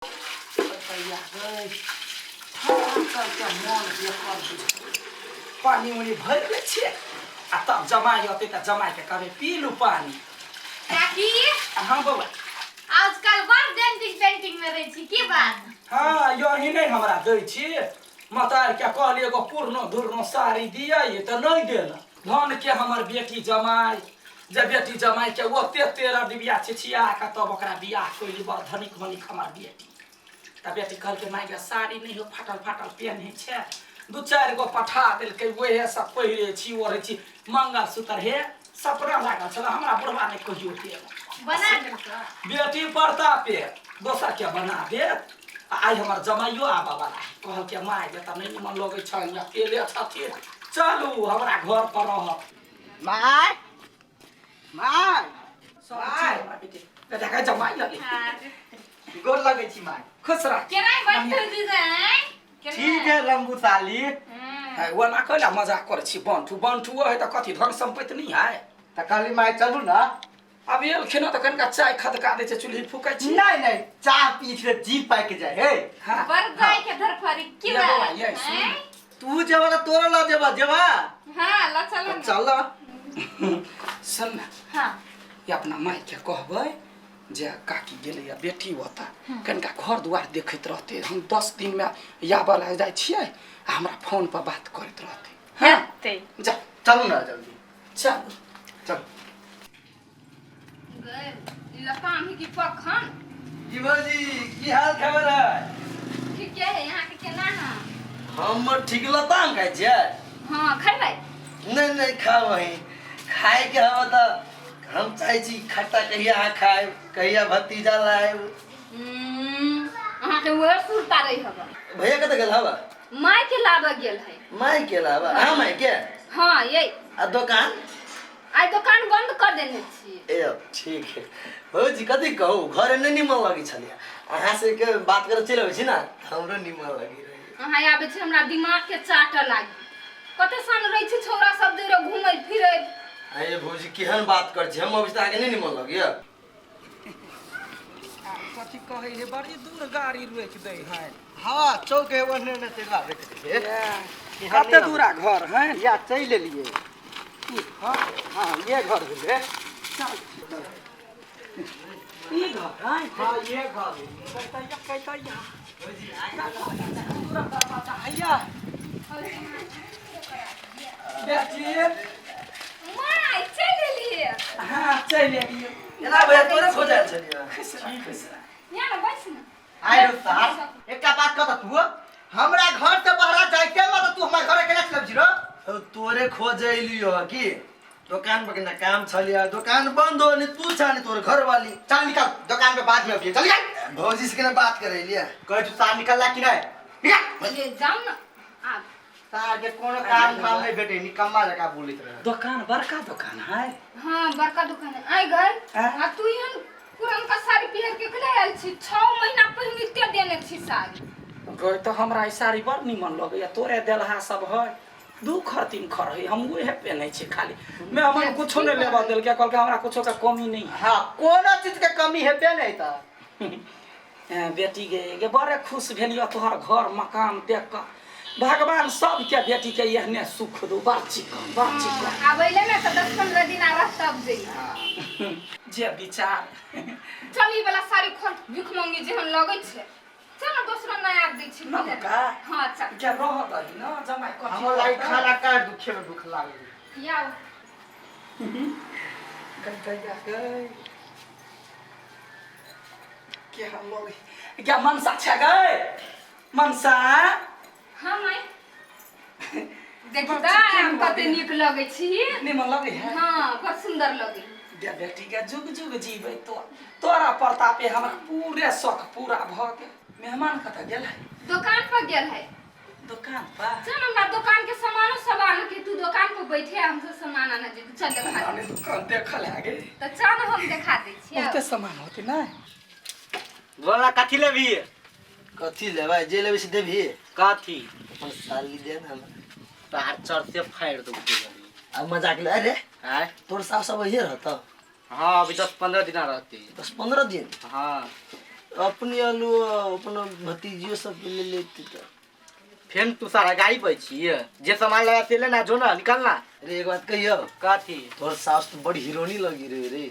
भैया गई करके मन बेकल बुझल पानि उनी भरि लै छियै आ तब जमाइ अतै तऽ जमाइके कहबै पी लू पानि। काकी। हाँ बौआ। आजकल बड़ डेंटिंग पेंटिंग में रहै छी, की बात? हाँ, यही नहि हमरा दै छी। मतार के कहली एगो पुरनो धुरनो साड़ी दिया, ये तऽ नहि देलक। धन के हमर बेटी जमाइ जे बेटी जमाइ के ओते 13 डिबिया छिछिया के तब ओकरा बियाह कैली। बड़ धनिक मनिक हमर बेटी। तऽ बेटी कहलकै, माय गे, साड़ी नहि हो, फाटल फाटल पेन्है छै। दू चारि गो पठा देलकै, उएह सब पहिरे छी, ओढ़ै छी। मंगलसूत्र हे सपना लागल छल हमरा, बुढ़वा नहि कहियो देलक। बना देलकै बेटी प्रतापे, दोसर के बना देत? आ आइ हमर जमाइयो आबऽ वाला है। कहलकै, माय जे तऽ नहि निमन लगै छनि, अकेले छथिन, चलू हमरा घर पर रहत। माय, माय। सब छी हमरा बेटी बेटा के जमाइ लगे। गोर लगै छी माय। खुश रह। केना बैठल डिजाइन? ठीक है लंबू साली। है, ओना कैला मजाक करै छी? बंठू बंठू है तऽ कथी धन सम्पत्ति नहि है? तऽ कहली माय, चलू ने। आब एलखिन हँ तऽ कनिका चाय खदका दै छै, चूल्ही फूकै छी। नहीं नहीं, चाय पी के जी पाकि जाए हे। हाँ। बड़ जाय के धरफरी की ये बौआ, बात ये सुन। हैं? तू जेबा तऽ तोरा लऽ जेबा, जेबा? हाँ, ल चलो ना। चल। सुन ने। हाँ। ये अपना मायके कहबै जे काकी गेलैया बेटी ओतऽ, कनिका घर दुआर देखैत रहतै। हम 10 दिनमे याबऽ लए जाइ छियै आ हमरा फोन पर बात करैत रहतै। हाँ। हेतै। जा। चलू ने जल्दी। चल। चल। गए ई लताम ही की पखन। की भौजी, की हाल खबर है? ठीक है, यहाँ के केना है? हम ठीक। लताम खाइ छियै? हाँ, खैबै? नहीं नहीं, खाओ वही खाए के हम तऽ हम चाहै छी खट्टा कहिया अहाँ खाएब, कहिया भतीजा लाएब। अहाँके उहे सुरता रही हबा। भैया कतऽ गेल हवा? माय के लाबऽ गेल है। माय के लाबा? अहाँ माय के? हाँ, ये। आ दोकान? आइ दोकान बंद कर देने छी। ए ठीक है भौजी, कथी कहू, घरे नहि निमन लगै छलै। अहाँ से के बात करे चलि अबै छी ने, हमरो निमन लगै रहै। अहाँ आबै छी, हमरा दिमाग के चाटऽ लागी। कते सन रहै छै छौड़ा सब जे घूमै फिरै। अरे भौजी, केहन बात करै छी? हम अबै छी तऽ अहाँके नहि निमन लगैया? कथी कहै है, बड़ी दूर गाड़ी रोकि दै है। हाँ, चौक है ओने ने चलि आबै के। कते दूरा घर है? या चलि एलियै। हाँ हाँ, ये घर भेलै। ई घर है? हाँ, ये घर। कैतैया कैतैया दूरा दरवाजा हैया बेटी। माय, चलि एलियै? हाँ, चलि एलियै। एना भैया, तोरे खोजल छलियै। खुश रह, खुश रह। यहाँ ने बैस ने। आइ रो साहब, एकटा बात कह तू, हमरा घर से बाहर जाइते मत। तू हमरा घर केना चलब जीरो? तोरे खोजे एलियो ह कि दुकान पर केना काम छलिया, दुकान बंद हो, ने तू छा ने तोर घर वाली। चल निकल, दुकान पे बाद में अबिए, चल निकल। भौजी से केना बात करे एलिया? कह तू सार निकलला कि नहीं? निकल। ये जाउ ने आब। सार के कोनो काम धाम नहीं भेटे, निकम्मा जका बोलित रहे। दोकान बड़का दोकान है? हाँ, बड़का दुकान है। आइ गए। आँ? आ तू एहन पुरनका साड़ी पहिर के कने आयल छी? 6 महीना पहिनिते देने छी साड़ी। गए तऽ हमरा ई साड़ी बड़ निमन लगैया। तोरे देलहा सब है, दू खर तीन खर है, हम उहे पेन्है छी खाली। मेहमान कुछो नहि लेबऽ देलकै, कहलकै हमरा कुछो के कमी नहीं है। हाँ, कोनो चीज के कमी हेबे नहीं त। बेटी गे गे, बड़े खुश भेलियौ तोहर घर मकान देख कऽ। भगवान सबके बेटी के एहने सुख दू। बड़ चिकन, बड़ चिकन। आब अइले ने तऽ 10-15 दिन आ रह तब जइहे। जे विचार। चल, ई वाला साड़ी खोल, भीख मंगी जेहन लगै छै। चल ने, दोसरो नया दै छी। नवका? हाँ, चल। के रह दही न, जमाइ कथी हमर लागि करतै? खाना काट दुखे में दुख लागल। याओ। गई गई गई, के हम लोग क्या मनसा छै गई मनसा? हाँ माय, देखी तऽ हम कते नीक लगै छी। निमन लगै है? हाँ, बड़ सुंदर लगै। गे बेटी गे, जुग जुग जीबै तो। तोरा प्रतापे हमरा पूरे शौक पूरा भऽ गेल। मेहमान कतऽ गेल है? दुकान पर गेल है। दुकान पर? चल, हमरा दुकान के सामानो सब आने के। तू दुकान पर बैठे, हम सब सामान आने जेबे। चल, देखा आने दुकान देखल है गे। तऽ चल ने, हम देखा दै छियै। बहुते सामान होते ना। बोला, कथी लेबही? कथी लेबै? जे लेबै से देबही? कथी? अपन साली दे ने हमरा। तार चर से फाड़ि दौ। अब मजाक ले अरे। आय? तोर सास सब वही रहता? हाँ, अभी 10-15 दिन रहती। 10-15 दिन? हाँ। अपने आलू अपना भतीजियो सब के ले लेती तो। फेन तू सारा गाड़ी पे छियै, जे सामान लगा से लेना जो ना निकलना। अरे एक बात कहियो। कथी? तोहर सास तो बड़ी हीरोनी लगी रे रे।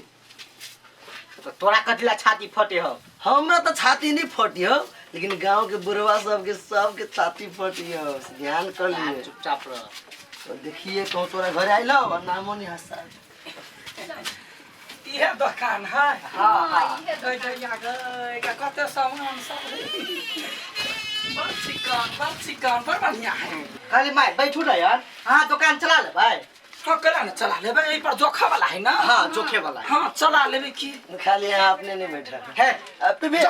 तो तोरा कथी ला छाती फटे हो? हमरा तो छाती नहीं फटी हो, लेकिन गांव के बुढ़वा सबके सबके छाती फटी हो, ध्यान कर लिए। चुपचाप रह। तो देखिए कहूँ तोरा घर आइल और नामो नहीं हंसा। इहे दुकान है। हाँ, हाँ। गई कते सामान सब बड़ चिकन, बड़ चिकन, बड़ बढ़िया है। खाली माय बैठू ना यार। हाँ दुकान चला ले भाई। हाँ कला ना चला लेबे, एहि पर जोखा वाला है ना। हाँ जोखे वाला है। हाँ चला लेबे की। खाली यहाँ अपने नहीं बैठा है। अब भी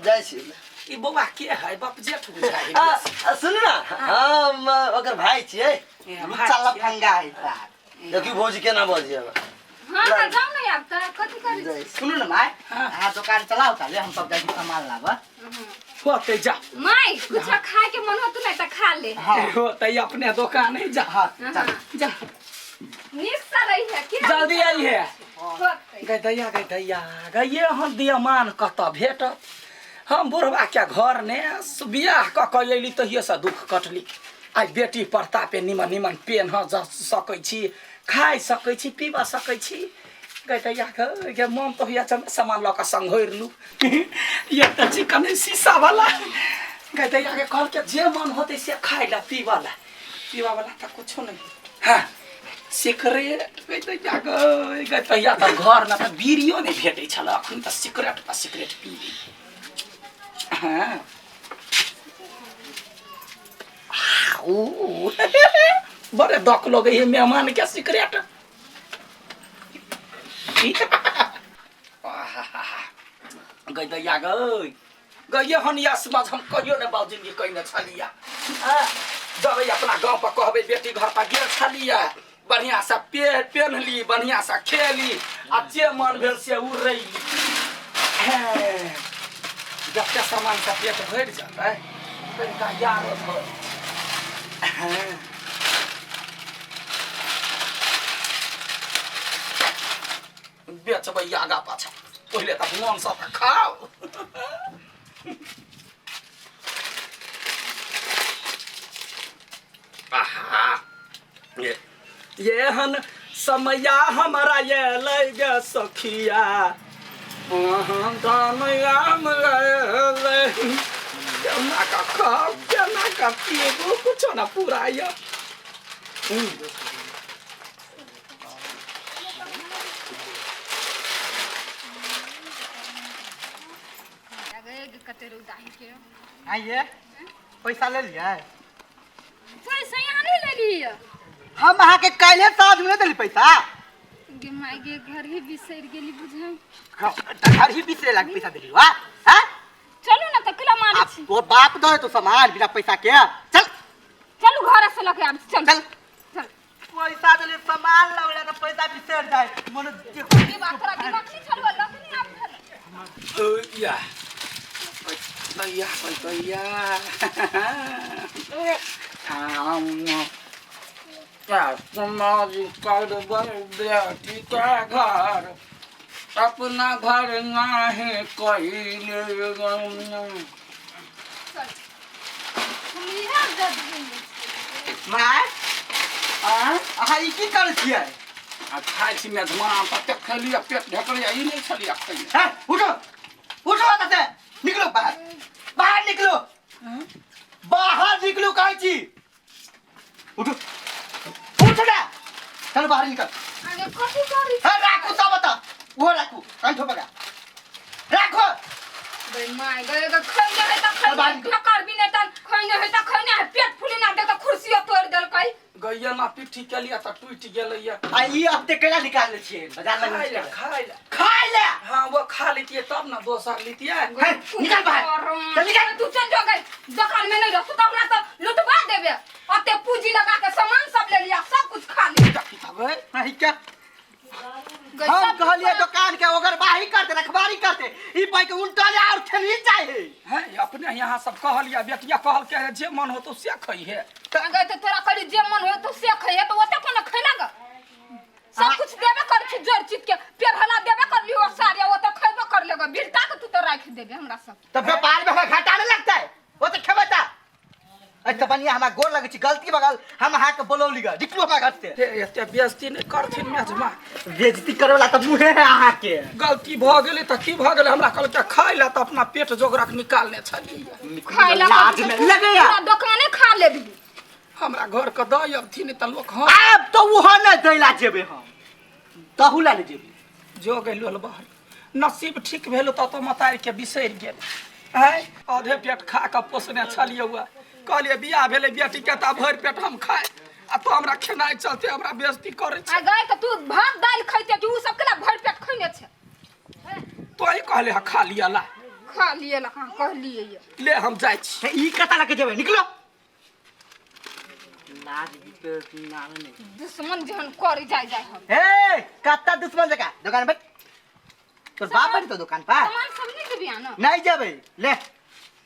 जाइ छी। ई बौआ के है? बाप जेठ बुझाइ है। सुन ना, हम ओकर भाई छियै। लुच्चा लफंगा है साहब। देखी भौजी केना बजिए। हाँ हाँ जाओ ना यार, कथी करै जाइ। सुनू ना my, हाँ दुकान चलाओ ताले हम सब जाइ सामान लाबऽ। होते जा my, कुछ खाए के मन होतौ नै त खा ले। हाँ होते अपने दुकान है, जा। हाँ चल जा नीक से रही है की जल्दी आई है। होतै। गई दैया, गई दैया, गई हम दियमान कतऽ भेटत? हम बुढ़वा के घर ने बियाह कऽ कऽ अयली तहिये से दुख कटली। आइ बेटी प्रतापे निमन निमन पेन्ह सकै छी, खाइ सकै छी, पीबऽ सकै छी। गई दैया गे मन तऽ होइया सामान लऽ कऽ संघोरि लू। ये तऽ चिकन शीशा वाला। गई दैया के कहलकै जे मन होतै से खाइ ला पीबऽ ला, पीबऽ वाला तऽ कुछो नहि। हाँ सिगरेट गई दैया गई गई तहिया तऽ घरमे तऽ बीड़ियो नहि भेटै छल, अखन तऽ सिगरेट पर सिगरेट पीबी। हाँ ओ बड़े दक लगे है मेहमान के सिगरेट। गई दैया गई गई हन यस मज हम कहियो ने बाबू जिंदगी कहिने छलिया। जब अपना गाँव पर कहबे बेटी घर पर गेल छलिया, बढ़िया से पेन्हली, बढ़िया से खेली, आ जे मन भेल से उड़ैली। जते सामान से पेट भरि जेतै तनिका यारो धर। बेचबै आगा पाछा, पहिले तऽ मन से तऽ खाओ। ये हन समया हमारा ये लग सखिया, केना का खाओ केना का पीबू, कुछो ना पूरा ये। कते रौदा है के। आइए पैसा ले लियै? पैसा यहाँ नहीं ले लियै। हम अहाँ के काल्हि साँझ में देली पैसा। गे my गे घर ही बिसरि गेली बुझाइ। घर ही बिसरे लाग पैसा देली वा? हां चलू ना त कला मारै छी। तोर बाप दे तो सामान बिना पैसा के। चल चलू घर से लके आब, चल चल चल। पैसा देली सामान लावला त पैसा बिसर जाय मन। ई बात तोरा दिमाग नहीं छलवा लक नहीं आब छल। ओ या दैया दैया बेटी के घर अपना घर नाही कहिले। My अहाँ ई की करै छियै? आ खाइ छी मेजमान ततेक खेलियै पेट ढकलियै, ई नहि छलियै खैले। उठो उठो ओतऽ से, निकलो बाहर, बाहर निकलो, बाहर निकलो कहै छी। उठो उठो ना, चलो बाहर निकल। आगे कथी करै छी? हाँ राखू सब ओतऽ, ओहो राखू, कंठो पका राखो। गई my गई ग खैने है त खैने, ठकर भी नै त खैने है त खैने है, पेट फुले ना देख कुर्सियो तोड़ देलकै। गैया ना पिट्ठी केलियै त टूटि गेलैया। आ ई अब ते कैला निकाल ले छियै बाजार लग? खाइ ले, खाइ ले, खाइ ले। हाँ वो खा लेतियै तब ना दोसर लेतियै। निकाल बाहर, चल निकाल। तू चल जो गई दुकान में नहीं रह, तू त हमरा त लुटवा देबे। ओते पूंजी लगा के सामान सब ले लिया, सब कुछ खा लिया। नहीं क्या हम कहलिए दुकान के ओगर बाही करते रखबारी करते, ई पाई के उल्टा ले और खेली जाए है। हैं अपने यहाँ सब कहलिए बेटिया कहल के जे मन हो तो से खई है। अगर तो तोरा कहली जे मन हो तो से खई है, तो ओते कोना खैला ग? सब कुछ देबे कर छी जोर चित के पेरहला देबे कर लियो सारे, ओते खैबो कर। कर लेगा बिरता के तू तो राख देबे हमरा सब। तऽ व्यापार में हमरा घाटा नहीं लगता है, वो तो खेबै ता। अच्छा बनिया हमरा गोर लगै छी, गलती बगल हम अहाँ के बोलौली ग, निकलू हमरा घर से। हे एते बेइज्जती नहि करथिन मेजमा। बेइज्जती करे वाला तऽ मुँहे है अहाँ के। गलती भऽ गेलै तऽ की भऽ गेलै, हमरा कहलकै खाय लए तऽ अपना पेट जोगरक निकालने छलियै। खाय ला लाज में लगैया। पूरा दुकाने खा लेबी। हमरा घर के दऽ अबथिन तऽ लोक हँ आब तऽ ओहो नहि दै ला जेबै हम, तहू ला नहि जेबै। जो गेल बाहर नसीब ठीक भेल तऽ मतारि के बिसरि गेल। आँय आधे पेट खा कऽ पोसने छलियै हुआ, कहलियै बियाह भेलै बेटी के तऽ भरि पेट हम खाय, आ तो हमरा खेनाइ चलते हमरा बेइज्जती करै छै। आ गए तऽ तू भात दालि खैते कि उ सब केना भरि पेट खैने छै? तोही कहले हँ खा लिअ ला। खा लिअ ला कहाँ कहलियै ये। ले हम जाइ छी। ई कतऽ लऽ के जेबै? निकलो। लाज नहीं। दुश्मन जहन कर जाय जाय हम। हे कत्ता दुश्मन जका दुकान पर तोर बाप पर तो दुकान पर सामान सब नहीं देबी ना? नहीं जेबै। ले